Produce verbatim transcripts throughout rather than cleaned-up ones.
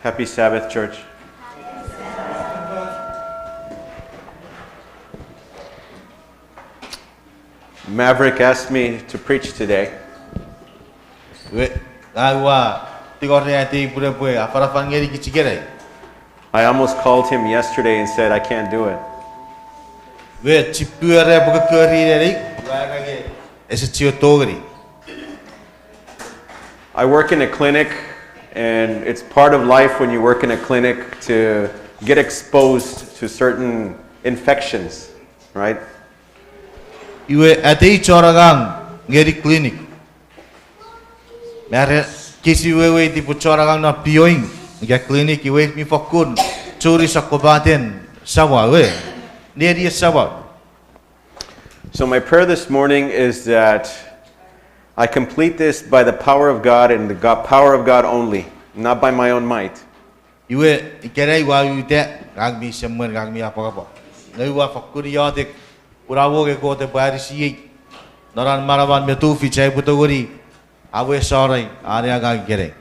Happy Sabbath, church. Maverick asked me to preach today. Iwe, ngang ua tingorei atei pun epwe afanafan ngeni kich ikenai. I almost called him yesterday and said, "I can't do it." Iwe, chipuere pwe kokori neni, ua era nge ese chiwen tongeni. I work in a clinic, and it's part of life when you work in a clinic to get exposed to certain infections, right? Iwe atei chon angang ngeni clinic. Mare kich weweiti pwe chon angang non pioing ika clinic iwe mi fokkun churi sokkopaten samau, e, nenien samau. So my prayer this morning is that I complete this by the power of God and the God, power of God only, not by my own might. Iwe, ikenai ua uta, ngang mi semwen, ngang mi apwangapwang. Nge ua fokkun iotek, pun ua ewe Kot epwe anisiei non an manaman me tufich ai upwe tongeni awesano an angang ikenai.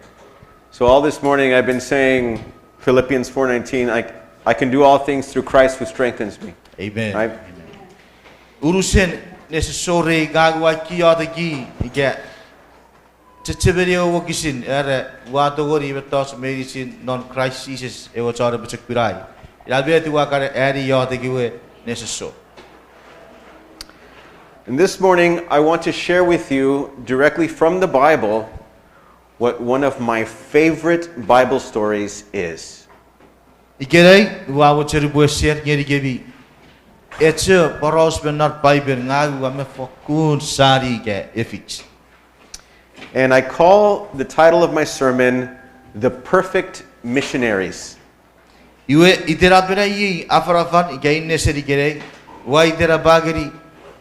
So all this morning I've been saying Philippians four nineteen, I, I can do all things through Christ who strengthens me. Amen. Right? Unusen nesosor ei ngang ua iotek ika chechemeni ewe wokisin, era, ua tongeni mettoch meinisin non Kraist Jises ewe chon apochokuna ai. Ina met ua kan ani iotek iwe nesosor. And this morning, I want to share with you directly from the Bible what one of my favorite Bible stories is. Ikenai ua mochen upwe share ngenikemi echo poraus me non Paipen ngang ua mi fokkun sani ika efich. And I call the title of my sermon, The Perfect Missionaries. Iwe itenapen ai afanafan ika ei nesen ikenai, ua itenapa ngeni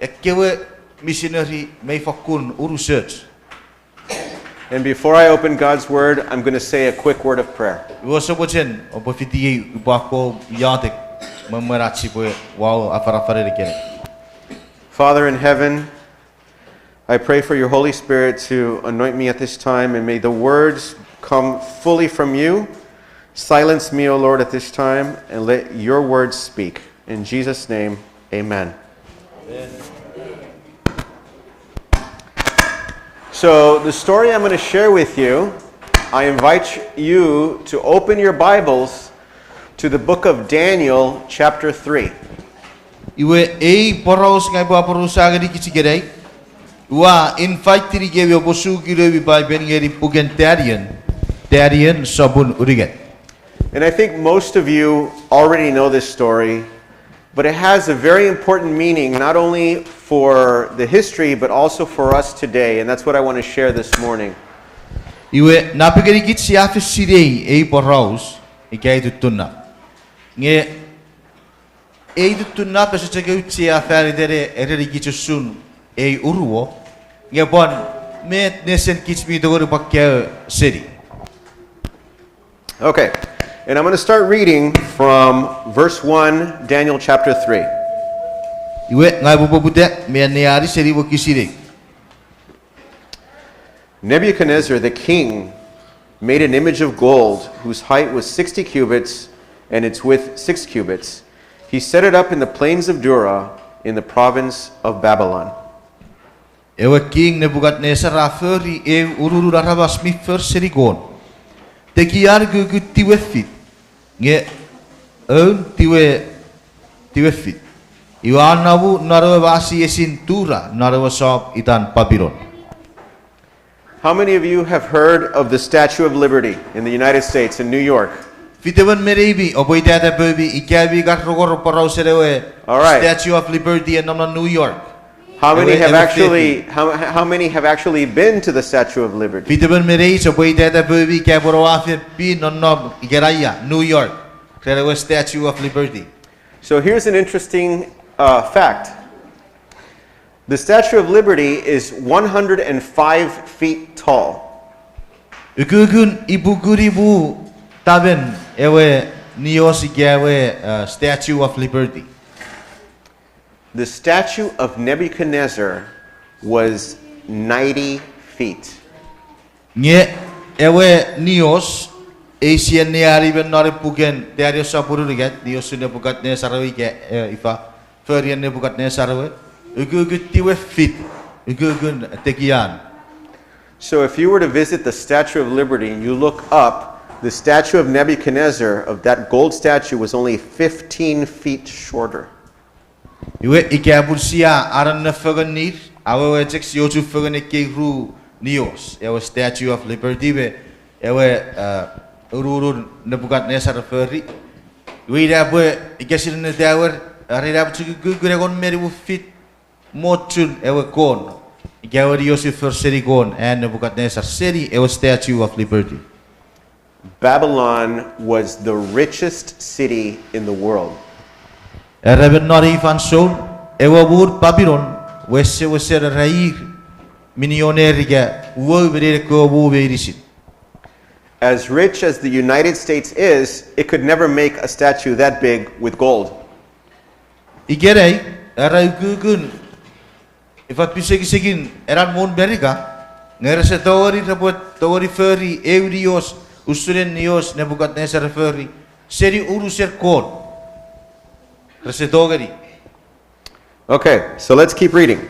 ekkewe misineri mei fokkun unusoch. And before I open God's word, I'm going to say a quick word of prayer. Iwe ouse mochen oupwe fitiei upwe akkom iotek me mwen ach sipwe wau afanafanen ikenai. Father in heaven, I pray for your Holy Spirit to anoint me at this time, and may the words come fully from you. Silence me, O Lord, at this time, and let your words speak. In Jesus' name, amen. So, the story I'm going to share with you, I invite you to open your Bibles to the book of Daniel, chapter three. Iwe ei poraus ngang upwe aporausa ngenikich ikenai, ua invite-ini kemi oupwe suki noumi Paipen ngeni puken Daniel, Daniel sopun unungat. And I think most of you already know this story, but it has a very important meaning, not only for the history, but also for us today, and that's what I want to share this morning. Iwe, napengeni kich sia fen sinei ei poraus ika ei tutunap. Nge ei tutunap ese chok auchea fan iten erenikich usun ei uruo, nge pwan met nesen kich mi tongeni pwan kaeo seni. Okay, and I'm going to start reading from verse one, Daniel chapter three. Iwe, ngang upwe poputa me anneani seni wokisin ew. Nebuchadnezzar the king made an image of gold whose height was sixty cubits and its width six cubits. He set it up in the plains of Dura in the province of Babylon. Ewe king Nebukadnesar a fori eu ununun aramas mi for seni kon. Tekian ukukun tiwe fit, nge oun tiwe, tiwe fit. Iwe a namu non ewe masiesin Tura non ewe sop itan Papilon. How many of you have heard of the Statue of Liberty in the United States in New York? Fitemon me neimi oupwe itata poumi ika mi kan rongorong porausen ewe Statue of Liberty e nom non New York? How many have actually, how, how many have actually been to the Statue of Liberty? Fitemon me neich oupwe itata poumi ika pwe oua fen pin nonnom ikenai, New York, ren ewe Statue of Liberty. So here's an interesting, uh, fact. The Statue of Liberty is one hundred and five feet tall. Ukukun ipuku nimu tamen ewe nios ika ewe, uh, Statue of Liberty. The statue of Nebuchadnezzar was ninety feet. Nge ewe nios Eisi anneani me non ewe puken Daniel sopun unungat, ni usun Nebukadnesar ewe ika, e, ifa, forien Nebukadnesar ewe, ukukun tiwe fit, ukukun tekian. So if you were to visit the Statue of Liberty and you look up, the statue of Nebuchadnezzar, of that gold statue, was only fifteen feet shorter. Iwe ika pun sia anonno fengen ir, awewe chok sia ochu fengen ekkei ru nios, ewe Statue of Liberty me ewe, e, ururun Nebukadnesar a fori. Iwe ina pwe ika sia nenneta ewe, are ina pwe chok ukukun engon me nimu fit mochun ewe kon, ika ewe nios a for seni kon an Nebukadnesar seni ewe Statue of Liberty. Babylon was the richest city in the world. Era me non ei fansoun, ewe mun Babilon, wesewesen era ir, minioner ika, wou me nein ekkewe mu meinisin. As rich as the United States is, it could never make a statue that big with gold. Ikenai, era ukukun, ifa, pisekisekin enan mun Merika, nge rese tongeni repwe tongeni fori eu nios, usun ewe nios Nebukadnesar a fori, seni unusen kon. Rese tongeni. Okay, so let's keep reading.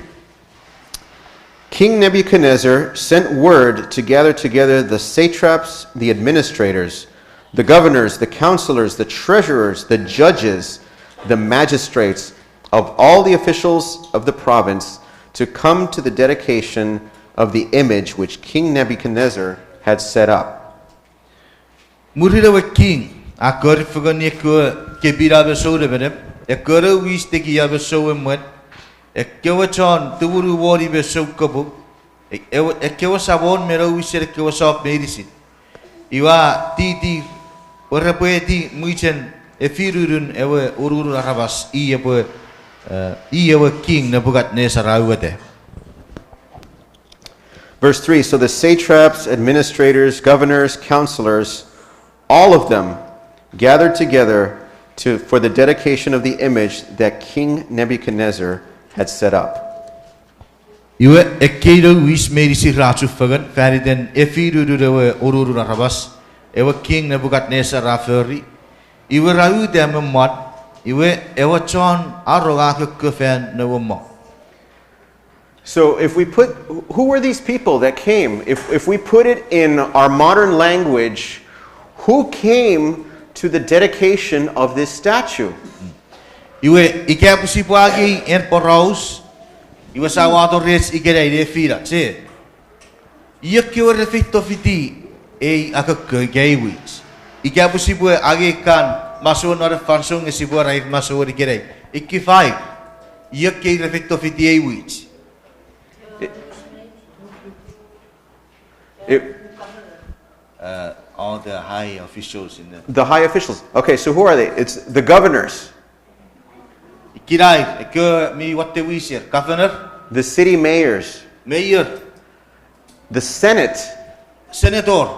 King Nebuchadnezzar sent word to gather together the satraps, the administrators, the governors, the counselors, the treasurers, the judges, the magistrates, of all the officials of the province to come to the dedication of the image which King Nebuchadnezzar had set up. Mwirin ewe king a kori fengeni ekkewe kepina me sounemenem, ekkewe nouwis tekia me souemwen, ekkewe chon tumunu moni me soukapung, e-, ewe, ekkewe samon me nouwisen ekkewe sop meinisin. Iwe a titir pwe repwe eti mwichen efinunun ewe ururun aramas i epwe, e, i ewe king Nebukadnesar a uweta. Verse three, so the satraps, administrators, governors, counselors, all of them gathered together to, for the dedication of the image that King Nebuchadnezzar had set up. Iwe ekkei nouwis meinisin ra chufengen fan iten efinunun ewe ururun aramas, ewe king Nebukadnesar a fori, iwe ra uta me mwan, iwe ewe chon arong a kokko fan newe mwan. So if we put, who were these people that came? If, if we put it in our modern language, who came to the dedication of this statue? Iwe ika pwe sipwe angei en poraus, iwe sa wato rech ikenai nefinach, e. Io ekkewe re feito fiti ei akokko ika ei wich? Ika pwe sipwe angei kan masouen non ei fansoun nge sipwe era ir masouen ikenai, ikifai, io ekkei re feito fiti ei wich? It, Uh, all the high officials in the the high officials. Okay, so who are they? It's the governors, Ikenai, ekkewe mi watte wiser, governor, the city mayors, mayor, the Senate, senator,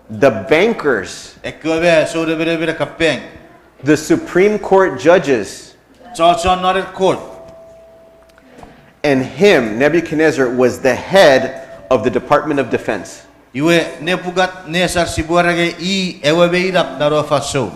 the bankers, ekkewe mi sounemenem me kampang, the Supreme Court judges, chochon non court. And him, Nebuchadnezzar, was the head of the Department of Defense. Iwe Nebukadnesar sipwe era nge i ewe meinap non ewe fansoun.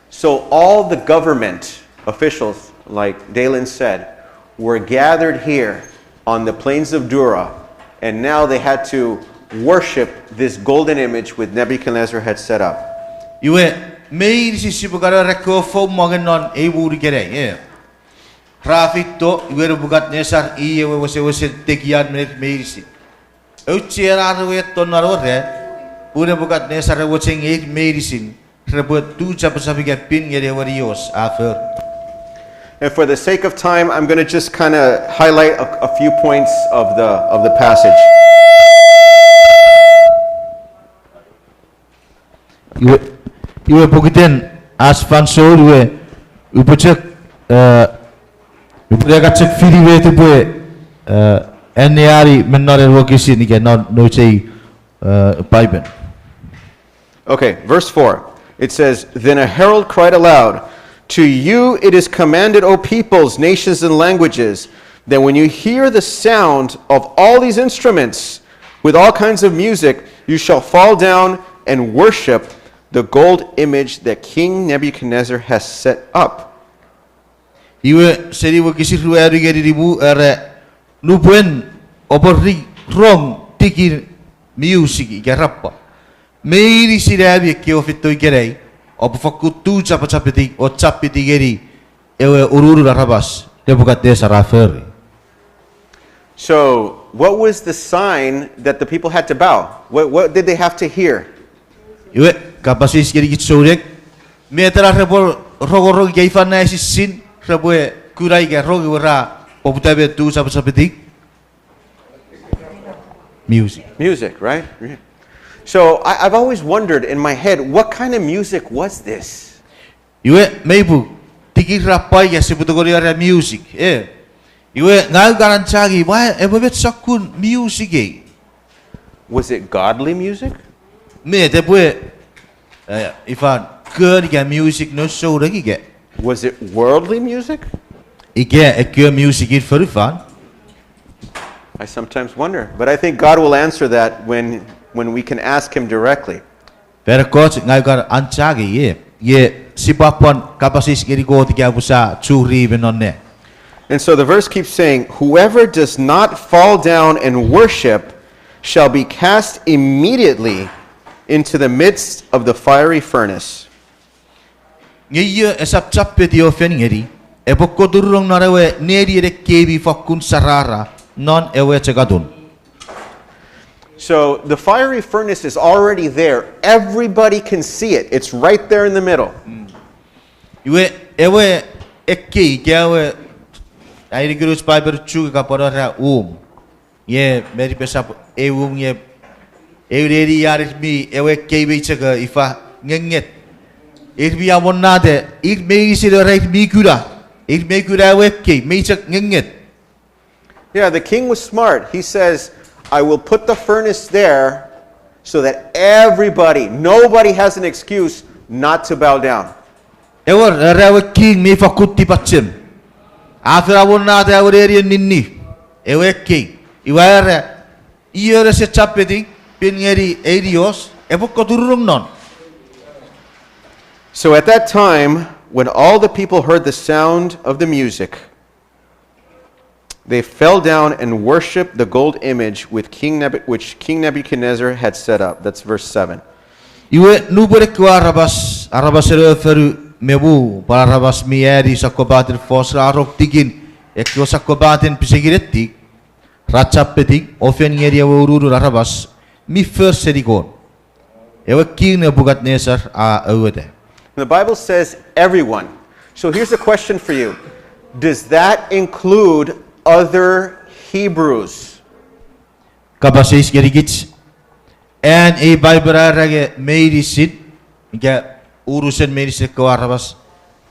So all the government officials, like Dalen said, were gathered here on the plains of Dura, and now they had to worship this golden image which Nebuchadnezzar had set up. Iwe, meinisin sipwe kan era ekkewe fou mongen non ei mun ikenai, e. Ra feito, iwe Nebukadnesar i ewe wesewesen tekian me neir meinisin. Auchean ar ewe etto non ewe ran, pun Nebukadnesar a mochen nge ir meinisin repwe tu chapchap ika pin ngeni ewe nios a for. And for the sake of time, I'm gonna just kinda highlight a, a few points of the, of the passage. Iwe, iwe pokiten ach fansoun iwe, upwe chok, e, upwe ne kan chok fini met upwe, e, anneani me non ei wokisin ika non nouch ei, e, Paipen. Okay, verse four. It says, then a herald cried aloud, to you it is commanded, O peoples, nations, and languages, that when you hear the sound of all these instruments, with all kinds of music, you shall fall down and worship the gold image that King Nebuchadnezzar has set up. Iwe seni wokisin ruanu ngeni nimu era, nupwen oupwe rong tikin music ika rappwa, meinisin ami ekkewe feito ikenai oupwe fokkun tu chapachapeti o chapeti ngeni ewe ununun aramas Nebukadnesar a fori. So, what was the sign that the people had to bow? What, what did they have to hear? Iwe, kapas eis ngeni kich souneng, met ena repwe rongorong ika ifa na esisin repwe kuna ika rong iwe ra poputa me tu chapachapeti? Music. Music, right? Yeah. So I, I've always wondered in my head, what kind of music was this? Iwe mei pung, tikin rappwa ika sipwe tongeni era music, e. Iwe ngang kan anchangei, wa, epwe met sokkun music ei? Was it godly music? Met epwe, e, ifan, kon ika music non souneng ika? Was it worldly music? Ika ekkewe music in fonufan? I sometimes wonder, but I think God will answer that when, when we can ask Him directly. Fan ekkoch ngang kan anchangei, e, ie sipwe pwan kapas eis ngeni Kot ika pwe sia churi me non ne. And so the verse keeps saying, whoever does not fall down and worship shall be cast immediately into the midst of the fiery furnace. Nge io esap chapeti o fen ngeni, epwe koturunong non ewe nenien ekkei mi fokkun sarara non ewe chok atun. So the fiery furnace is already there. Everybody can see it. It's right there in the middle. Iwe, ewe ekkei, ika ewe, ai nikinoch Paipel Chuuk ika pwan era um. Nge meni pesap eu um nge eu neni an ir mi ewe ekkei mei chok ifa, ngenget. Ir mi amonnata, ir meinisin era ir mi kuna. Ir mei kuna ewe ekkei mei chok ngenget. Yeah, the king was smart. He says, I will put the furnace there so that everybody, nobody has an excuse not to bow down. Ewer, era ewe king mi fakkun tipachem. A fen amonnata ewe nenien ninni, ewe ekkei. Iwe era, io rese chapetiw pin ngeni ei nios, epwe koturunong non. So at that time, when all the people heard the sound of the music, they fell down and worshipped the gold image with King Nebu-, which King Nebuchadnezzar had set up. That's verse seven. Iwe nupwen ekkewe aramas, aramasen ewe fonu me muu, pwan aramas mi ani sokkopaten fos ra rong tikin ekkewe sokkopaten pisekin etik, ra chapetiw o fen ngeni ewe ununun aramas mi for seni Kot, ewe King Nebuchadnezzar a aueta. And the Bible says everyone. So here's a question for you. Does that include other Hebrews? Kapas eis ngenikich, an ei Paipel a era nge meinisin, ika unusen meinisin ekkewe aramas,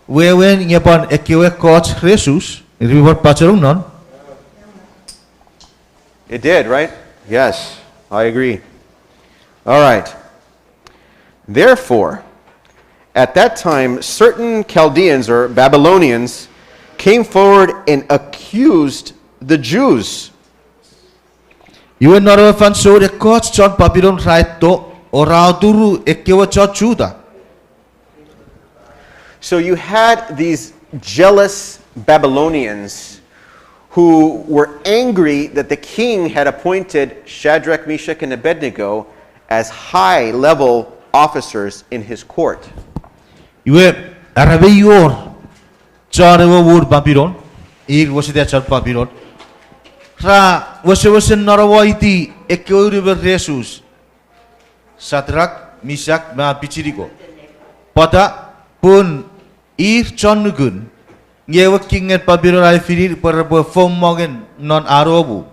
wewen nge pwan ekkewe ekkoch re Jus, ir mi pwan pachenong non? It did, right? Yes, I agree. All right. Therefore, at that time, certain Chaldeans or Babylonians came forward and accused the Jews. Iwe non ewe fansoun ekkoch chon Papilon ra etto o ra aturu ekkewe chon Juta. So you had these jealous Babylonians who were angry that the king had appointed Shadrach, Meshach, and Abednego as high-level officers in his court. Iwe, era mei wor chon ewe muun Papilon, ir weseta chon Papilon, ra wesewesen nonnomoiti ekkewe unumon re Jus, Sadrak, Misak me Apichiniko. Pwata? Pun ir chon nukun, nge ewe kingen Papilon a efinir pwe repwe fommongen non an we muu.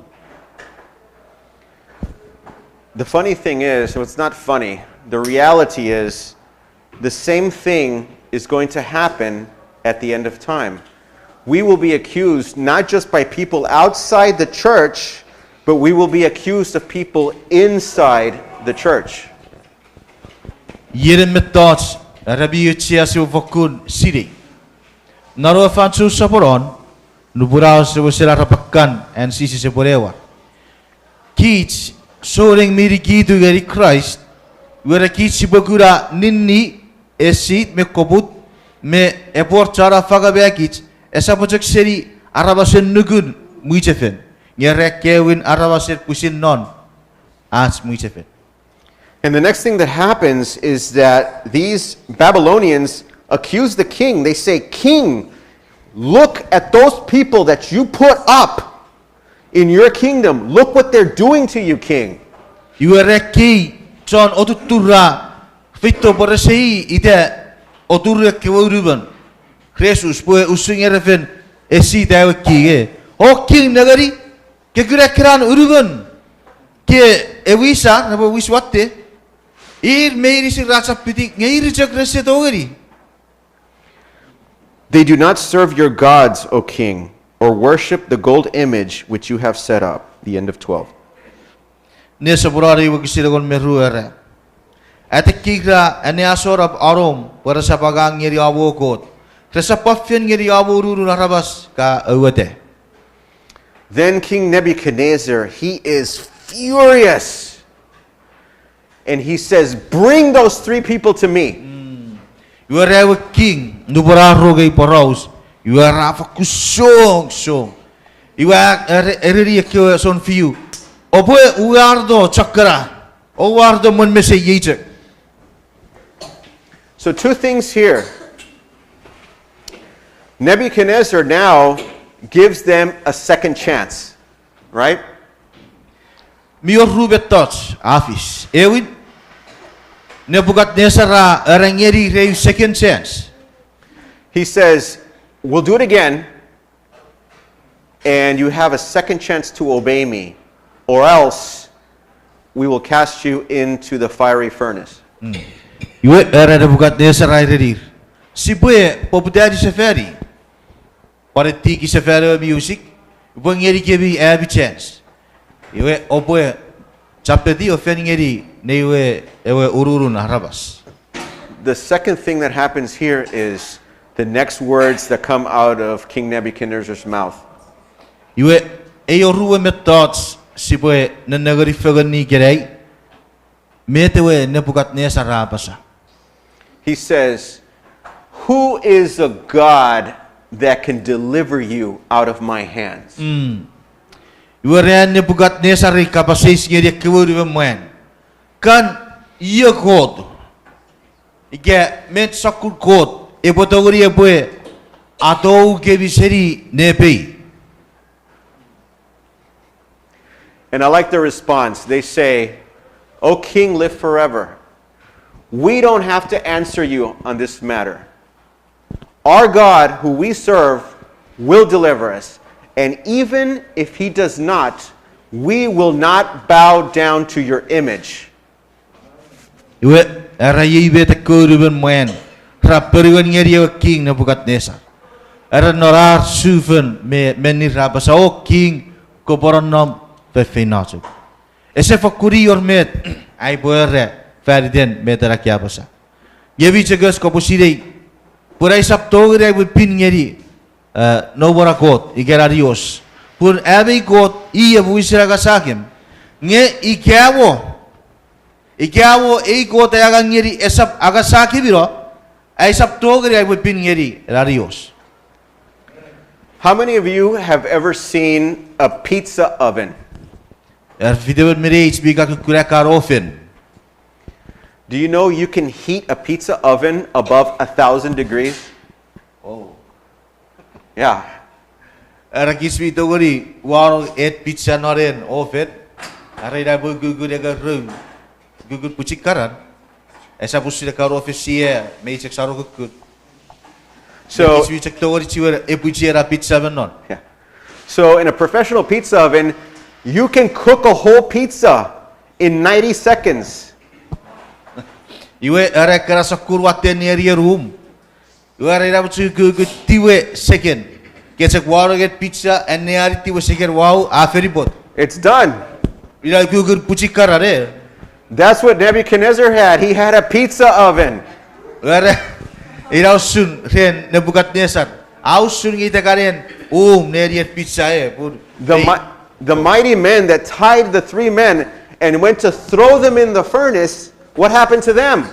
The funny thing is, well, it's not funny. The reality is, the same thing is going to happen at the end of time. We will be accused not just by people outside the church, but we will be accused of people inside the church. Iei mettoch, era mi auchea sipwe fokkun sinei. Non ewe fansoun soponon, nupwen a wesewesen arapakan an Jises epwe ne war, kich souneng mi nikitu ngeni Kraist, Iwe ren kich sipwe kuna ninni, esit me koput, me epwe wor chon afangema kich, esap chok seni aramasen nukun mwichefen, nge ren ekkewin aramasen pwisin non ach mwichefen. And the next thing that happens is that these Babylonians accuse the king. They say, "King, look at those people that you put up in your kingdom. Look what they're doing to you, king." Iwe ren ekkei chon otutur ra feito pwe rese ita otutur ekkewe unumon, Croesus, pwe usun nge re fen esita ewe king, e, O king, nengeni, ke kuna ekkena unumon, ke ewisa, repwe wis watte, ir meinisin ra chapiti, nge ir chok rese tongeni. They do not serve your gods, O king, or worship the gold image which you have set up. The end of twelve. Ne soponon ewe wokisin engon me ru era, Atekir ra anneasonap anom pwe resap angang ngeni om we kot, resap pwan fen ngeni om we ununun aramas ka aueta. Then King Nebuchadnezzar, he is furious. And he says, "Bring those three people to me." Iwe ra ewe king, nupwen a rongei poraus, iwe ra fakkun song, song. Iwe a ere-, ereni ekkewe sounfiu, Oupwe uwarto chokkena, uwarto mwen mesei iei chok. So two things here. Nebuchadnezzar now gives them a second chance, right? Mi wor ru mettoch a fis. Ewin, Nebuchadnezzar a era ngeni ir eu second chance. He says, "We'll do it again, and you have a second chance to obey me, or else we will cast you into the fiery furnace." Iwe era Nebuchadnezzar a erenir, Sipwe poputani sefani, pwan etiki sefani ewe music, upwe ngenikemi ami chance. Iwe oupwe chapetiw o fen ngeni nei we ewe ununun aramas. The second thing that happens here is the next words that come out of King Nebuchadnezzar's mouth. Iwe, ei oruwe mettoch sipwe nennengeni fengeni ikenai, met ewe Nebuchadnezzar a apasa. He says, "Who is a God that can deliver you out of my hands?" Iwe ren Nebuchadnezzar a kapas eis ngeni ekkewe unumon mwan, Kan io Kot, ika met sokkun kot epwe tongeni epwe atoukemi seni nepei? And I like the response. They say, "O king, live forever. We don't have to answer you on this matter. Our God, who we serve, will deliver us. And even if he does not, we will not bow down to your image." Iwe, era iei met ekkewe unumon mwan ra ponueni ngeni ewe king Nebuchadnezzar. Era non ar sufon me menni ra apasa, O king, kopwe nonnom feinfeino chok. Ese fokkun wor met aipwe era faniten met ena ka apasa. Nge mi chok och kopwe sinei pwe aisap tongeni aipwe pin ngeni, eh, noumw na kot ika na nios. Pun ami Kot i epwe wisen angasakem. Nge ika mo, ika mo ei Kot a angang ngeni esap angasakemino, aisap tongeni aipwe pin ngeni na nios. How many of you have ever seen a pizza oven? Era fitemon me neich mi kan kukkuna ekkan oven? Do you know you can heat a pizza oven above a thousand degrees? Yeah. Era kich mi tongeni wanong en pizza non en oven. Are ina pwe kukkun eka ru, kukkun pwichikaran, esap usun ekkan oven sia mei chok sano kukkun. So, kich mi chok tongeni chiwen epwichi ena pizza me non. Yeah. So in a professional pizza oven, you can cook a whole pizza in ninety seconds. Iwe era ekkena sokkun watten nenien um. Iwe era ina pwe chok kukkun tiwe second. Ke chok wanong en pizza, anneani tiwe second wau, a fen ipwot. It's done. Ina kukkun pwichikaran e. That's what Nebuchadnezzar had. He had a pizza oven. Era, ina usun ren Nebuchadnezzar. A usun nge ita kan en um nenien pizza e, pun The, mi-, the mighty men that tied the three men and went to throw them in the furnace What happened to them?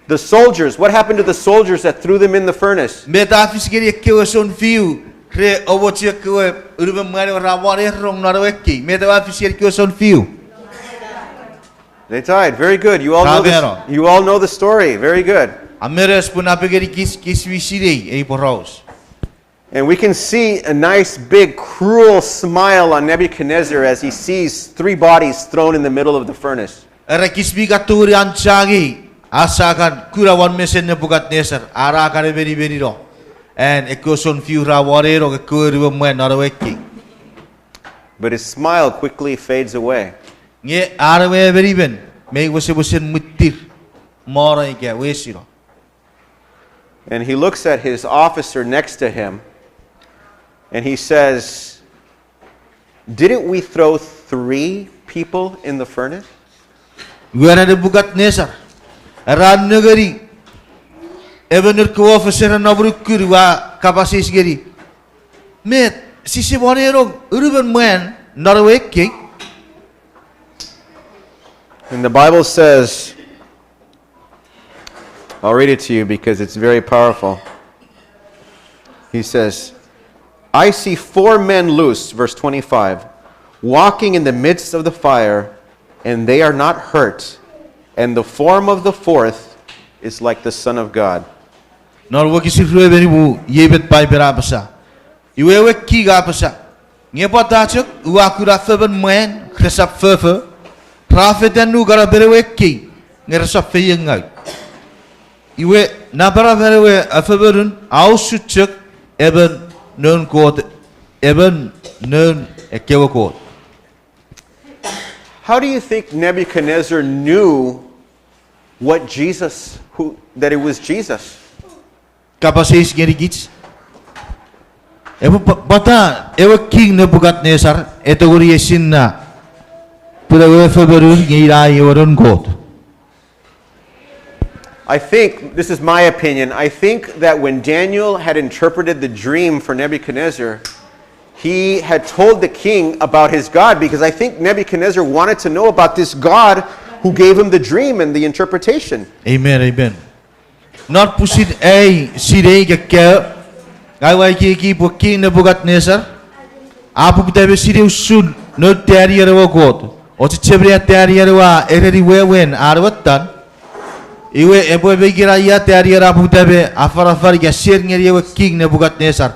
The soldiers, what happened to the soldiers that threw them in the furnace? Met a fis ngeni ekkewe sounfiu re omochu ekkewe unumon mwan ewe ra mwanerong non ewe ekkei? Met ewe a fis ngeni ekkewe sounfiu? They died. Very good. You all know this, you all know the story. Very good. A meres pun a pekeni kich, kich mi sinei ei poraus. And we can see a nice, big, cruel smile on Nebuchadnezzar as he sees three bodies thrown in the middle of the furnace. Era kich mi kan tongeni an changei ach sa kan kuna won mesen Nebukadnesar, a ra kan emenimenino an ekkewe sounfiu ra mwanerong ekkewe unumon mwan non ewe ekkei. But his smile quickly fades away. Nge an ewe emenimen mei wesewesen mwittir mono ika wesino. And he looks at his officer next to him, and he says, Didn't we throw three people in the furnace? Iwe era Nebukadnesar, era nengeni emon noun kewe officer non monukun, iwe a kapas eis ngeni, met, sise mwanerong unumon mwan non ewe ekkei? And the Bible says, I'll read it to you because it's very powerful. He says, I see four men loose, verse twenty-five, walking in the midst of the fire, and they are not hurt, and the form of the fourth is like the Son of God. Non wokisin rue me nimu, iei met Paipen a apasa. Iwe ewe king a apasa, nge pwata chok ua kuna fomon mwan resap fofo, ra fetan nukanapen ewe ekkei, nge resap feiengau. Iwe napanapan ewe afomonun a usun chok emon noun Kot, emon noun ekkewe kot. How do you think Nebuchadnezzar knew what Jesus, who, that it was Jesus? Kapas eis ngenikich. Epwe pwata ewe king Nebukadnesar e tongeni esinna pun ewe fomonun nge ina i ewe noun Kot? I think, this is my opinion, I think that when Daniel had interpreted the dream for Nebuchadnezzar, he had told the king about his God, because I think Nebuchadnezzar wanted to know about this God who gave him the dream and the interpretation. Amen, amen. Non pusin ai sinei kewe, ngang ua ekieki pwe king Nebukadnesar a poputa me sinei usun noun Taniel ewe Kot. Ochechemeni Taniel ewe a ereni wewen an ewe tan. Iwe epwe me ikena ia Taniel a poputa me afanafan ika share ngeni ewe king Nebukadnesar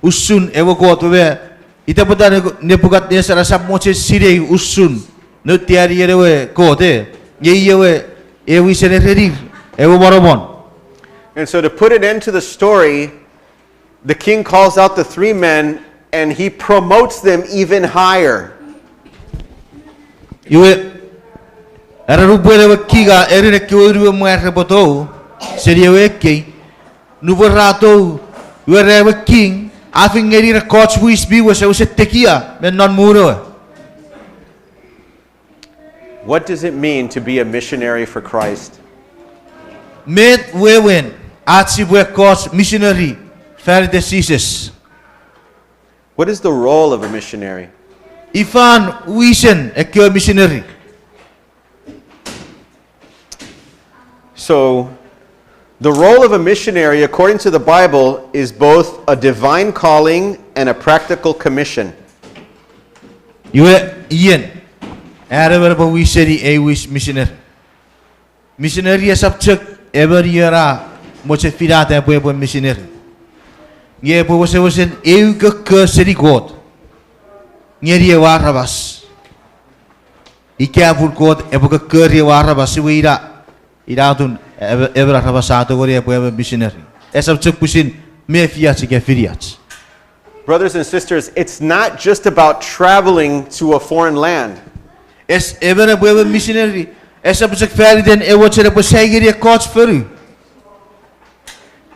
usun ewe Kot we. Ita pwata Nebukadnesar esap mochen sinei usun noun Taniel ewe Kot, e, nge i ewe, e wisen erenir ewe monomon. And so to put an end to the story, the king calls out the three men and he promotes them even higher. Iwe, era nupwen ewe king a ereni ekkewe unumon mwan repwe tou seni ewe ekkei, nupwen ra tou, iwe era ewe king a fen ngenir ekkoch wis mi wesewesen tekia me non muun ewe. What does it mean to be a missionary for Christ? Met wewen ach sipwe ekkoch misineri fan iten Jises? What is the role of a missionary? Ifan wisen ekkewe misineri? So, the role of a missionary, according to the Bible, is both a divine calling and a practical commission. Iwe, ien, are emon epwe wiseni ei wis misineri. Misineri esap chok emon ion a mochen finata epwe, epwe misineri. Nge epwe wesewesen eu kokko seni Kot ngeni ewe aramas. Ika pun Kot epwe kokkori ewe aramas, iwe ina, ina atun emon, emon aramas a tongeni epwe emon misineri. Esap chok pwisin mefiach ika finiach. Brothers and sisters, it's not just about traveling to a foreign land. Es, emon epwe emon misineri esap chok fan iten ewe mochen epwe sai ngeni ekkoch fonu.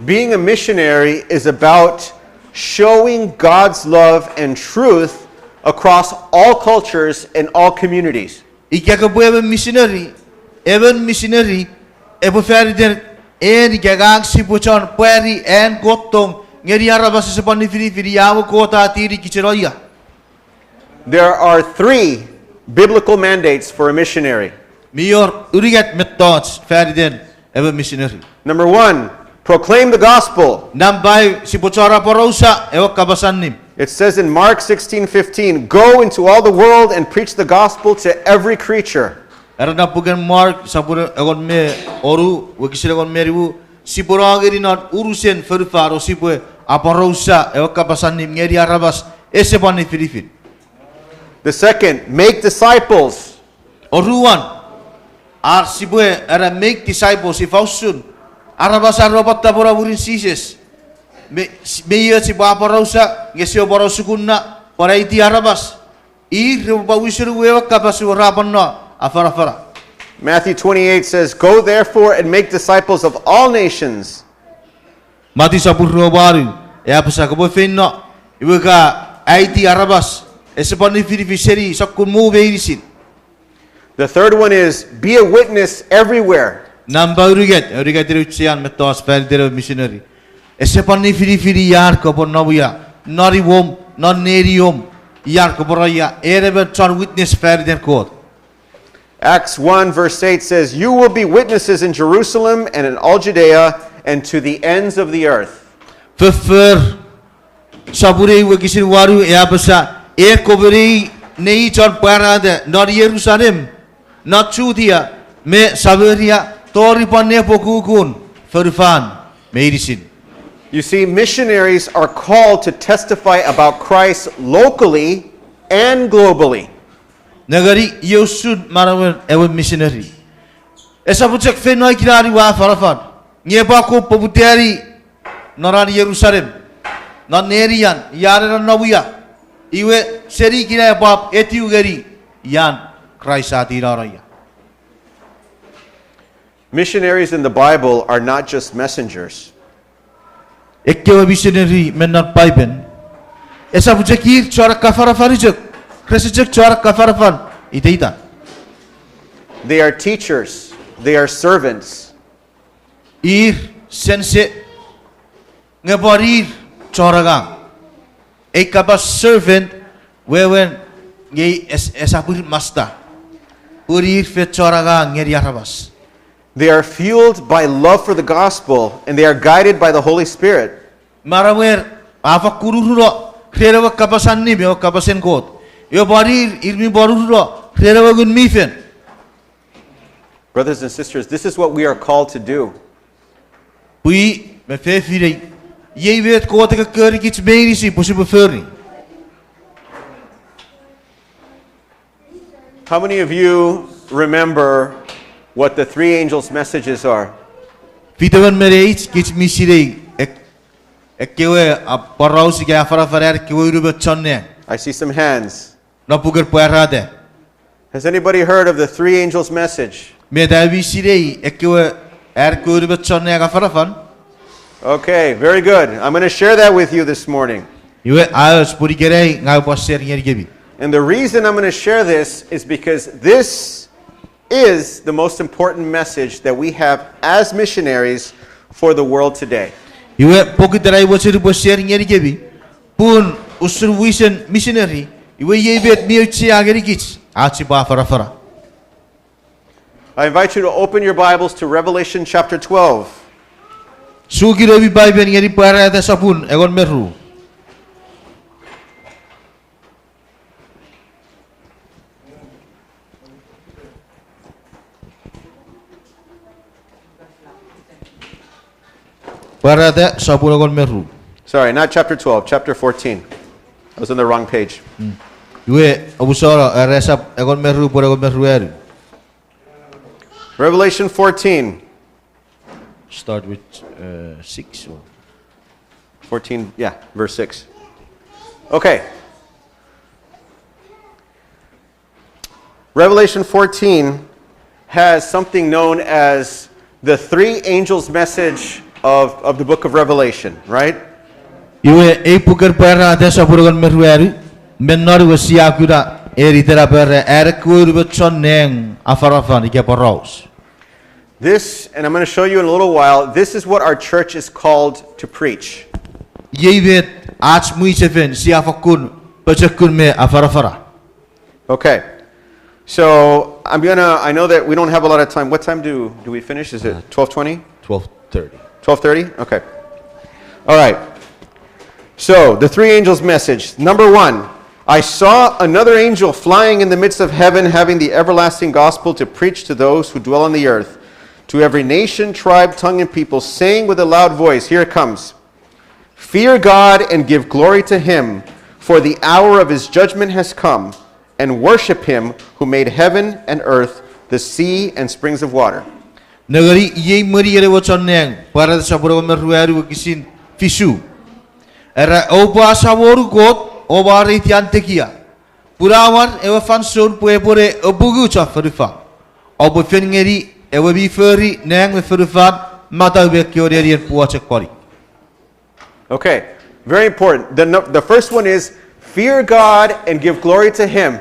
Being a missionary is about showing God's love and truth across all cultures and all communities. Ika kopwe emon misineri, emon misineri epwe fan iten en ika ngang sipwe chon pwari an Kot tong ngeni aramas ese pwan nifinifin ia ewe Kot a tini kicheno ia. There are three biblical mandates for a missionary. Mi wor unungat mettoch faniten ewe misineri. Number one, proclaim the gospel. Nampa ew, sipwe chon aporausa ewe kapas allim. It says in Mark sixteen fifteen, "Go into all the world and preach the gospel to every creature." Era non puken Mark, sopun engon me wonu, wokisin engon me nimu, sipwe no ngeni non unusen fonufan o sipwe aporausa ewe kapas allim ngeni aramas ese pwan nifinifin. The second, make disciples. Oruan, ar sipwe era make disciples, ifa usun aramas ar repwe tapweno mwirin Jises. Me, me io sipwe aporausa, nge sipwe pwan sukuna, pwan aiti aramas. Ir repwe pwan wisen ewe kapas ewe ra pwan no afanafana. Matthew twenty-eight says, "Go therefore and make disciples of all nations." Mati sopun rue me wanu, e apasa kopwe feino, iwe ka aiti aramas ese pwan nifinifin seni sokkun muu meinisin. The third one is be a witness everywhere. Nampa unungat, unungatin auchean mettoch faniten ewe misineri. Ese pwan nifinifin ian kopwe nom ia, non imwom, non neniom, ian kopwe nom ia, en emon chon witness faniten Kot. Acts one verse eight says, "You will be witnesses in Jerusalem and in all Judea and to the ends of the earth." Foffor sopun ew wokisin wanu e apasa, en kopwe nei, nei chon pwarata non Jerusalem, non Jutia, me Samaria, tori pwan nepokukkun fonufan meinisin. You see, missionaries are called to testify about Christ locally and globally. Nengeni, iei usun manauen ewe misineri. Esap chok feino ikenai we afanafan, nge epwe akkom poputani non an Jerusalem, non nenian, ian ena nom ia. Iwe seni ikenai epwe etiw ngeni ian Kraist a tinano ia. Missionaries in the Bible are not just messengers. Ekkewe misineri me non Paipen, esap chok ir chon akkafanafan chok, rese chok chon akkafanafan iteitan. They are teachers, they are servants. Ir sense, nge pwan ir chon angang. Ei kapas servant, wewen, nge es-, esap ir master. Pun ir fen chon angang ngeni aramas. They are fueled by love for the gospel, and they are guided by the Holy Spirit. Manauer a fakkun uruno ren ewe kapas allim, ewe kapasen Kot. Iwe pwan ir, ir mi pwan uruno ren ewe Ngun mi Fel. Brothers and sisters, this is what we are called to do. Pwi me fefinei, iei met Kot e kokkorikich meinisin pwe sipwe fori. How many of you remember what the three angels' messages are? Fitemon me neich kich mi sinei ek-, ekkewe a poraus ika afanafan an ekkewe unumon chon nang? I see some hands. Non puken Pwarata. Has anybody heard of the three angels' message? Met ami mi sinei ekkewe an ekkewe unumon chon nang afanafan? Okay, very good. I'm gonna share that with you this morning. Iwe, a och pun ikenai ngang upwe share ngenikemi. And the reason I'm gonna share this is because this is the most important message that we have as missionaries for the world today. Iwe, pokiten ai mochen upwe share ngenikemi, pun usun wisen misineri, iwe iei met mi auchea ngenikich ach sipwe afanafana. I invite you to open your Bibles to Revelation chapter twelve. Suki noumi Paipen ngeni Pwarata sopun engon me ru. Pwarata sopun engon me ru. Sorry, not chapter twelve, chapter fourteen. I was on the wrong page. Iwe, omusano, era sopun engon me ru, pwan engon me ruanu. Revelation fourteen. Start with, uh, six or fourteen, yeah, verse six. Okay. Revelation fourteen has something known as the three angels' message of, of the book of Revelation, right? Iwe ei puken Pwarata sopun engon me ruanu, me non iwe sia kuna eni tena pwe era an ekkewe unumon chon nang afanafan ika poraus. This, and I'm gonna show you in a little while, this is what our church is called to preach. Iei met ach mwichefen sia fakkun pochokun me afanafana. Okay. So I'm gonna, I know that we don't have a lot of time. What time do, do we finish? Is it twelve twenty? Twelve thirty. Twelve thirty? Okay. All right. So, the three angels' message. Number one, I saw another angel flying in the midst of heaven, having the everlasting gospel to preach to those who dwell on the earth, to every nation, tribe, tongue, and people, saying with a loud voice, here it comes, Fear God and give glory to him, for the hour of his judgment has come, and worship him who made heaven and earth, the sea and springs of water. Nengeni, iei mwenien ewe chon nang, Pwarata sopun engon me ruanu wokisin fisu. Era, oupwe asamonu Kot, o mwareiti an tekia. Pun a war ewe fansoun pwe epwene apungu chon fonufan. Oupwe fen ngeni ewe mi fori nang me fonufan, matau me ekkewe nenien puachek pwoni. Okay, very important. The, no- the first one is, fear God and give glory to him,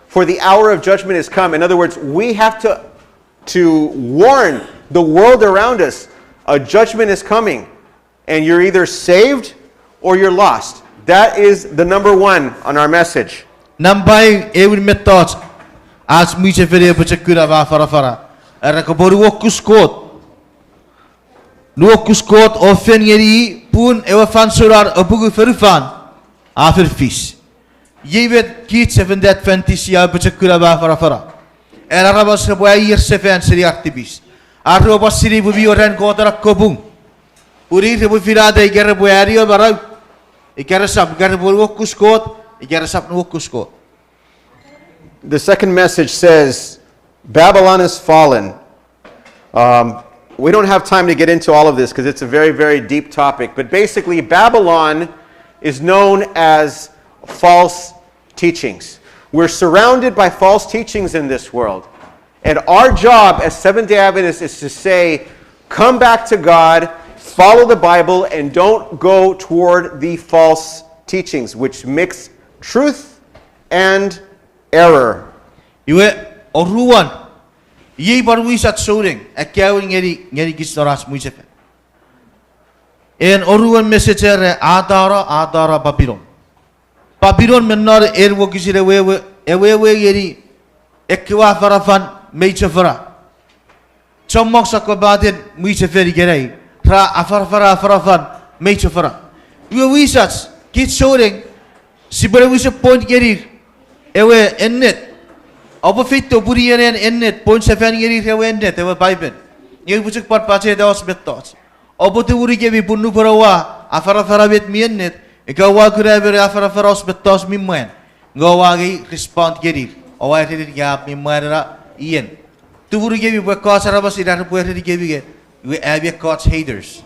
for the hour of judgment is come. In other words, we have to, to warn the world around us, a judgment is coming, and you're either saved or you're lost. That is the number one on our message. Nampa eu, ewin mettoch ach mwichefen epwe chok kuna me afanafana. Era kopwe nuokus Kot. Nuokus Kot o fen ngeni i, pun ewe fansoun an apungu fonufan a fen fis. Iei met kich Seventh-day Adventist sia apochokuna me afanafana. An aramas repwe aier sefan seni ar tipis. Ar repwe pwan sinei pwe mi wor an Kot ena kapung. Pun ir repwe finata ika repwe ani ewe manau, ika resap, ika repwe nuokus Kot, ika resap nuokus Kot. The second message says, Babylon is fallen. Um, we don't have time to get into all of this because it's a very, very deep topic. But basically, Babylon is known as false teachings. We're surrounded by false teachings in this world. And our job as Seventh day Adventists is to say, come back to God, follow the Bible, and don't go toward the false teachings, which mix truth and error. Iwe, oruan, iei pwan wisach souneng, akkaewin ngeni, ngeni kich non ach mwichefen. En oruan message era, atano, atano Papilon. Papilon me non en wokisin ewewe, ewewe ngeni ekkewe afanafan mei chofona. Chommong sokkopaten mwichefen ikenai ra afanafana afanafan mei chofona. Iwe wisach, kich souneng, sipwene wisen point ngenir ewe ennet. Oupwe feito pun ien en ennet, point sefan ngenir ewe ennet, ewe Paipen. Nge upwe chok pwan pacheta och mettoch. Oupwe tumunu kemi pun nupwen oua afanafana met mi ennet, ika oua kuna emon afanafana och mettoch mi mwan, nge oua angei respond ngenir, oua erenikemi mi mwan ena, ien. Tumunu kemi pwe ekkoch aramas ina repwe erenikemi nge, iwe ami ekkoch haters.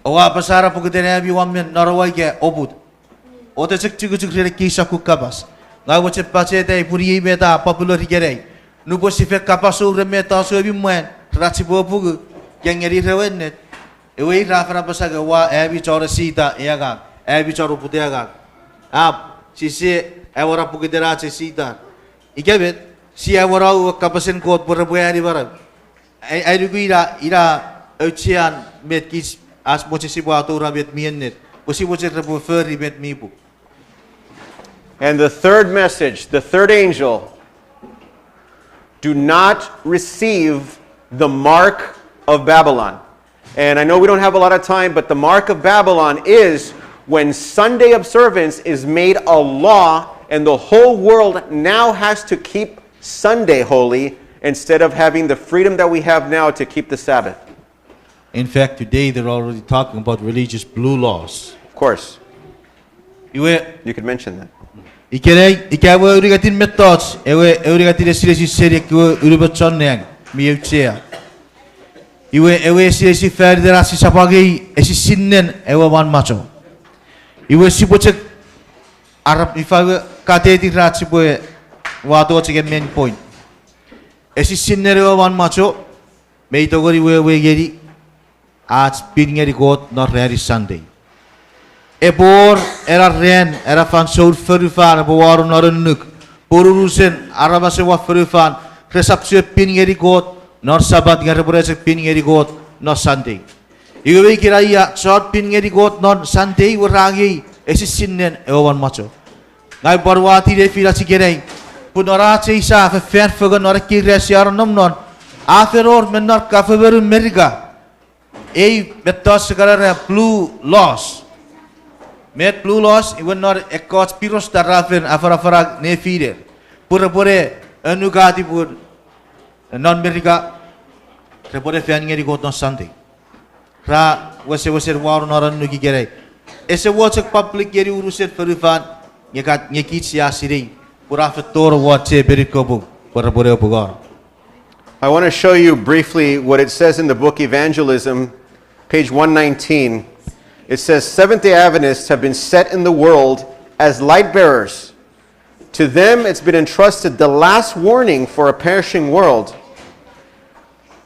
Oua apasa ena pokiten ami wan men non oua ika oput. Oute chok chukuchuk ren ekkei sokkun kapas. Ngang mochen pacheta pun iei met a popular ikenai. Nupwen sipwe kapas ren mettoch ewe mi mwan, ren ach sipwe apungu, ika ngenir ewe ennet. Iwe ir ra fen apasa nge oua ami chon esita ei angang, ami chon oput ei angang. Ap, sise awora pokiten ach esita. Ika met, sia awora ewe kapasen Kot pwe repwe ani manau. Ai, ai nuku ina, ina auchean met kich ach mochen sipwe atoura met mi ennet, pwe sipwe chok repwe fori met mi pung. And the third message, the third angel, do not receive the mark of Babylon. And I know we don't have a lot of time, but the mark of Babylon is when Sunday observance is made a law and the whole world now has to keep Sunday holy instead of having the freedom that we have now to keep the Sabbath. In fact, today they're already talking about religious blue laws. Of course. Iwe, you could mention that. Ikenai, ika ewe unungatin mettoch, ewe, ewe unungatin esinesin seni ekkewe unumon chon nang mi auchea. Iwe ewe esinesin fan iten ach sisap angei esisinnen ewe manmwacho. Iwe sipwe chok arap ifa ewe kateti ren ach sipwe wato chok ewe main point. Esisinnen ewe manmwacho, mei tongeni wewe ngeni ach pin ngeni Kot non ranin Sunday. Epwe wor ena ran, ena fansoun fonufan epwe wano non annuk, pun unusen aramas won fonufan resap chuen pin ngeni Kot non Sapat nge repwe chok pin ngeni Kot non Sunday. Iwe mei kinaia chon pin ngeni Kot non Sunday we ra angei esisinnen ewe manmwacho. Ngang pwan ua tinei finach ikenai, Pun non ach ei sa fefan fengen non ekkei ran sia nonnom non, a fen wor me non kafemenun Merika ei mettoch sia kan era blue laws. Met blue laws? Iwe non ekkoch piros ta ra fen afanafana nefiner pwe repwene annukatiw pun non Merika repwene fan ngeni Kot non Sunday. Ra wesewesen wano non annuk ikenai. Ese wor chok public ngeni unusen fonufan, nge ka-, nge kich sia sinei pwe ra fetan won chepenin kapung pwe repwene opungono. I want to show you briefly what it says in the book Evangelism, page one nineteen. It says, Seventh day Adventists have been set in the world as light bearers. To them, it's been entrusted the last warning for a perishing world,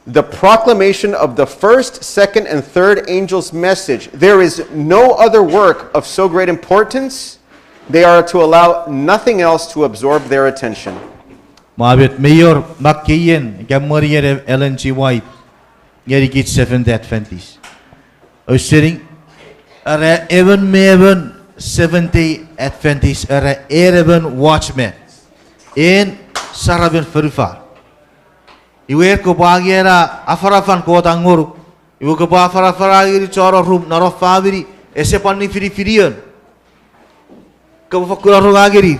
the proclamation of the first, second, and third angels' message. There is no other work of so great importance. They are to allow nothing else to absorb their attention. Mwa met mi wor makkeien ika mwenien Ellen G. White ngenikich Seventh Adventist. Ausening, era emon me emon Seventh Day Adventist, era en emon watchman, en saramen fonufan. Iwe kopwe angei ena afanafan Kot a ngonuk, iwe kopwe afanafana ngeni chon orum non om famini, ese pwan nifinifinion. Kopwe fokkun arongangeni.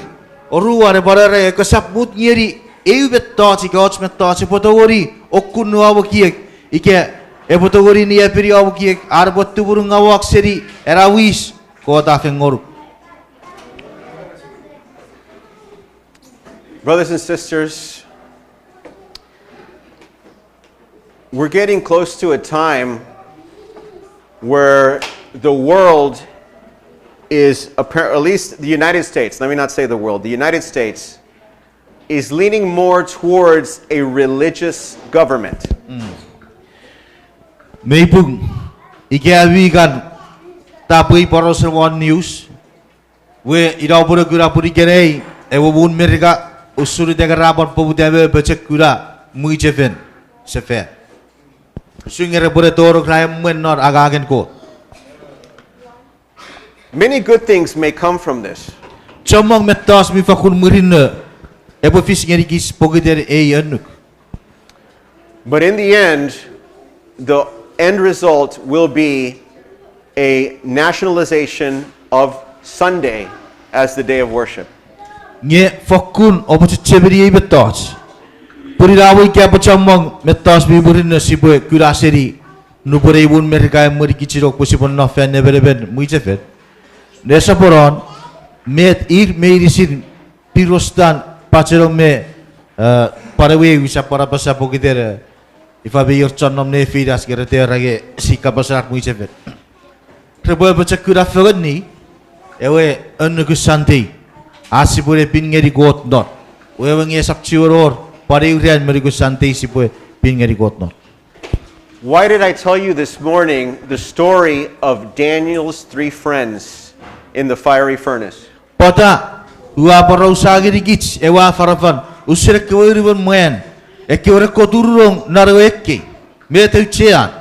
Oruan, epwe era, kosap mut ngeni eu mettoch ika och mettoch epwe tongeni okkun om ekiek, ika epwe tongeni niapeni om ekiek, are epwe tumunungaw seni ena wis Kot a fen ngonuk. Brothers and sisters, we're getting close to a time where the world is, appar-, at least the United States, let me not say the world, the United States is leaning more towards a religious government. Mei pung, ika mi kan tapwei porausen won news, we ina pun kuna pun ikenai ewe muun Merika, usun ita nge ra pwan poputa me pochokuna mwichefen sefan. Usun nge repwene tonong ra emwen non angangen Kot. Many good things may come from this. Chommong mettoch mi fakkun murinno epwe fis ngenikich pokiten ei annuk. But in the end, the end result will be a nationalization of Sunday as the day of worship. Nge fokkun oupwe chechemeni ei mettoch. Pun ina mo ika pwe chommong mettoch mi murinno sipwe kuna seni nupwen ei muun Merika emwenikich ina pwe sipwe no fan nemenemen mwichefen, nesoponon, met ir meinisin, Pirostan, Pachenong me, eh, pwan ewe wisap pwan apasa pokiten, eh, ifa me ir chon nom nefinach nge re tera nge si kapasan ar mwichefen. Repwe pochokuna fengeni ewe annukun Sunday, ach sipwe ne pin ngeni Kot non. Wewe nge esap chiwen wor pwan eu ran me nukun Sunday sipwe pin ngeni Kot non. Why did I tell you this morning the story of Daniel's three friends in the fiery furnace? Pwata ua aporausa ngenikich ewe afanafan usun ekkewe unumon mwan, ekkewe re koturunong non ewe ekkei, met auchean?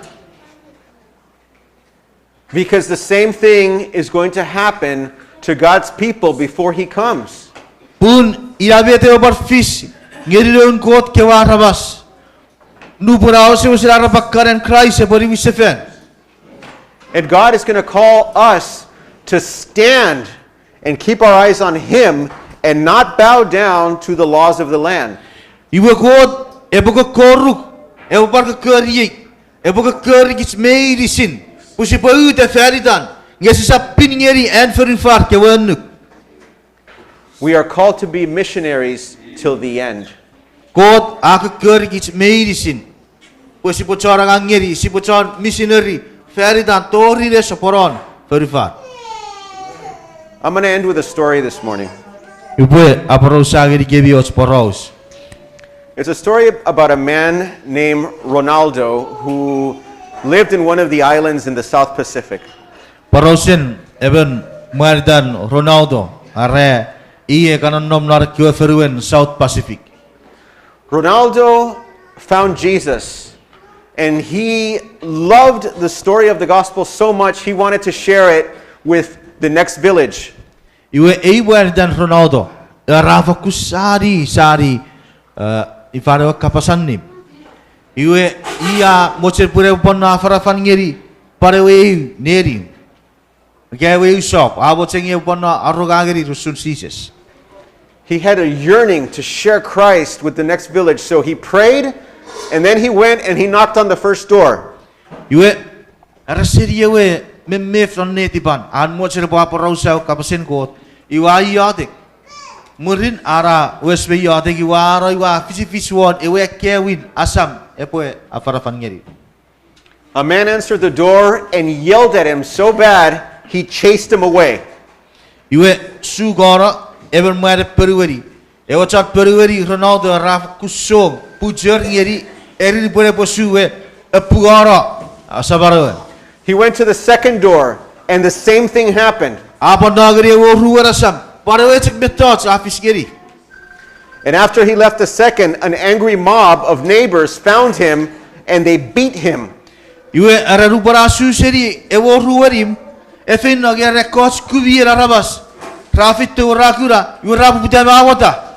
Because the same thing is going to happen to God's people before he comes. Pun ina met ewe pwan fis ngeni noun Kot kewe aramas nupwen a wesewesen arapakanen Kraist epwe niwinsefan. And God is going to call us to stand and keep our eyes on him and not bow down to the laws of the land. Iwe Kot epwe kokkoruk, epwe pwan kokkoriei, epwe kokkorikich meinisin pwe sipwe uta fan itan, nge sisap pin ngeni an fonufan kewe annuk. We are called to be missionaries till the end. Kot a kokkorikich meinisin pwe sipwe chon angang ngeni, sipwe chon misineri fan itan tori nesoponon fonufan. I'm going to end with a story this morning. Upwe aporausa ngenikemi och poraus. It's a story about a man named Ronaldo who lived in one of the islands in the South Pacific. Porausen emon mwan itan Ronaldo, are i e kan nonnom non ekkewe fonuen South Pacific. Ronaldo found Jesus, and he loved the story of the gospel so much he wanted to share it with the next village. Iwe ei mwan itan Ronaldo, Era fokkun sani, sani, eh, ifan ewe kapas allim. Iwe, i a mochen pwe epwe pwan afanafan ngeni pwan ewe eu neni. Ika ewe eu sop, a mochen nge pwan aronga ngeni usun Jises. He had a yearning to share Christ with the next village, so he prayed, and then he went and he knocked on the first door. Iwe, era seni ewe memef non netipan, an mochen epwe aporausa ewe kapasen Kot, iwe a iotek. Mwirin a na wes me iotek, iwe a no iwe a fisifis won ewe akkaewin asam epwe afanafan ngeni. A man answered the door and yelled at him so bad, he chased him away. Iwe, su kono, emon mwan e ponueni. Ewe chon ponueni Ronaldo ra fokkun song, puchor ngeni, eri pwe epwe su we, e puono, a, saman ewe. He went to the second door, and the same thing happened. A pwan no ngeni ewe oruen asam, pwan ewe chok mettoch a fis ngeni. And after he left the second, an angry mob of neighbors found him and they beat him. Iwe, era nupwen a su seni ewe oruen, e feino nge ekkoch kumien aramas ra feito ra kuna, iwe ra poputa me awata.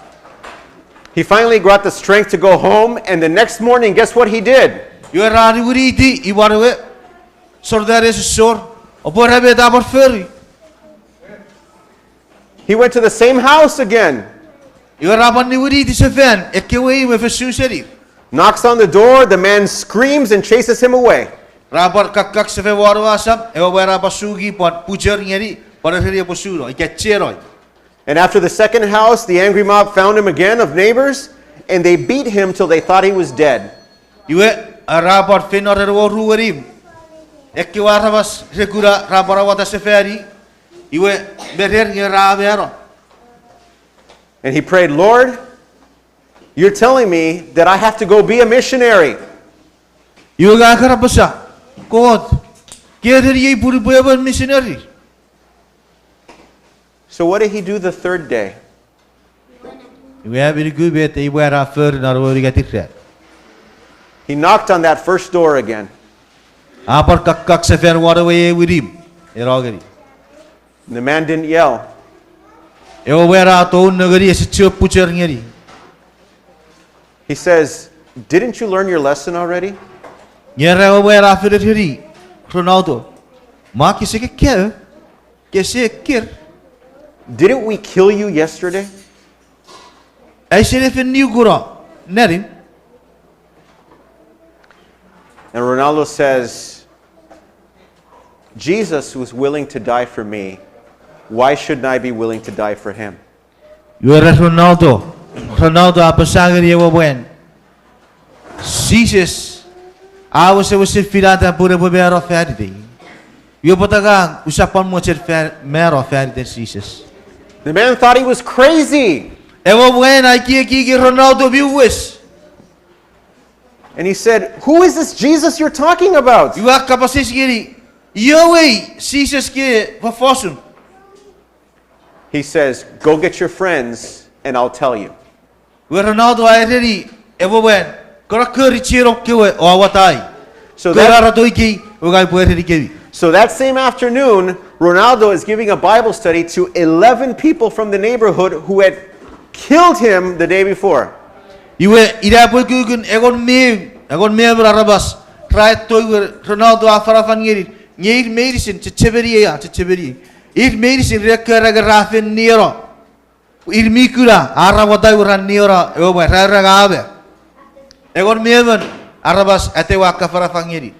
He finally got the strength to go home, and the next morning, guess what he did? Iwe ra niwiniti imwan ewe, sor tane sosor, oupwe era met a pwan fori. He went to the same house again. Iwe ra pwan niwiniti sefan ekkewe imw e fesu seni. Knocks on the door, the man screams and chases him away. Ra pwan kakkak sefan won ewe asam, ewe mwan a pwan suki pwan puchor ngeni, pwan ereni epwe suno, ika chenoi. And after the second house, the angry mob found him again of neighbors, and they beat him till they thought he was dead. Iwe, ra pwan feino ren ewe oruen imw. Ekkewe aramas re kuna ra pwan awata sefani, iwe, me rer nge ra mano. And he prayed, Lord, you're telling me that I have to go be a missionary. Iwe nge a kan apasa, Kot, ke ereniei pwe upwe emon misineri. So what did he do the third day? Iwe a mi nuku met ei mwan a fori non ewe unungat ran. He knocked on that first door again. A pwan kakkak sefan won ewe aewin imw, e no ngeni. The man didn't yell. Ewe mwan a tou nengeni, ese chiwen puchor ngeni. He says, didn't you learn your lesson already? Nge ra ewe mwan a fen ereni Ronaldo, ma kese ke kaeo, kese kir. Didn't we kill you yesterday? Aise ne fen niukuno nanim? And Ronaldo says, Jesus was willing to die for me. Why shouldn't I be willing to die for him? Iwe ra Ronaldo, Ronaldo a apasa ngeni ewe mwan, Jises a wesewesen finata pun epwe mano fanitei. Iwe pwata ngang usap pwan mochen fan, mano faniten Jises? The man thought he was crazy. Ewe mwan a ekieki Ronaldo mi wes. And he said, who is this Jesus you're talking about? Iwe a kapas eis ngeni, io wei Jises ke fofosun? He says, go get your friends and I'll tell you. Iwe Ronaldo a ereni ewe mwan, kona kori chienom kewe o awatai. So that, kona ra toikei, o ngang upwe erenikemi. So that same afternoon, Ronaldo is giving a Bible study to eleven people from the neighborhood who had killed him the day before. Iwe ina pwe ukukun engon me, engon me emon aramas ra etto iwe Ronaldo a afanafan ngeni, nge ir meinisin chechemeniei a chechemeniei. Ir meinisin re kera nge ra fen nieno. Ir mi kuna, a ra wata iwe ra nieno ewe mwan, ra era nge a ma. Engon me emon aramas atewe a afanafan ngeni.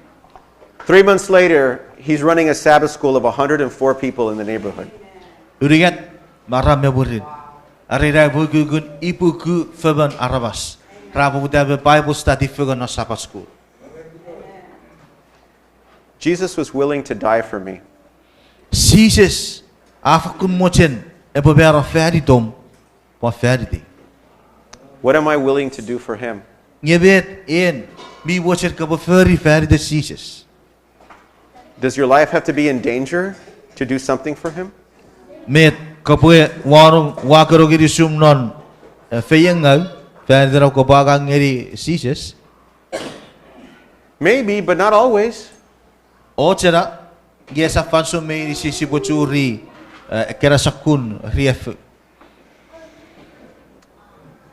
Three months later, he's running a Sabbath school of a hundred and four people in the neighborhood. Unungat maram me mwirin, are ina pwe ukukun ipuku fomon aramas ra poputa me Bible study fengen non Sabbath school. Jesus was willing to die for me. Jises a fakkun mochen epwe mano fanitom pwan fanitei. What am I willing to do for him? Nge met en mi mochen kopwe fori faniten Jises? Does your life have to be in danger to do something for him? Met kopwe wanong, ua kenongeni sum non, eh, feiengau faniten om kopwe angang ngeni Jises? Maybe, but not always. Ochena, nge esap fansoun meinisin sipwe churi, eh, ekkena sokkun riaffou.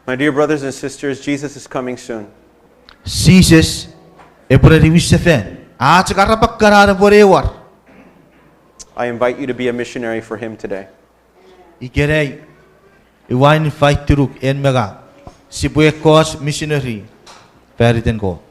My dear brothers and sisters, Jesus is coming soon. Jises epwe niwin sefan. A chok arap kana epwe ne war. I invite you to be a missionary for him today. Ikenai, ua invite ngonuk en me ngang sipwe ekkoch misineri faniten Kot.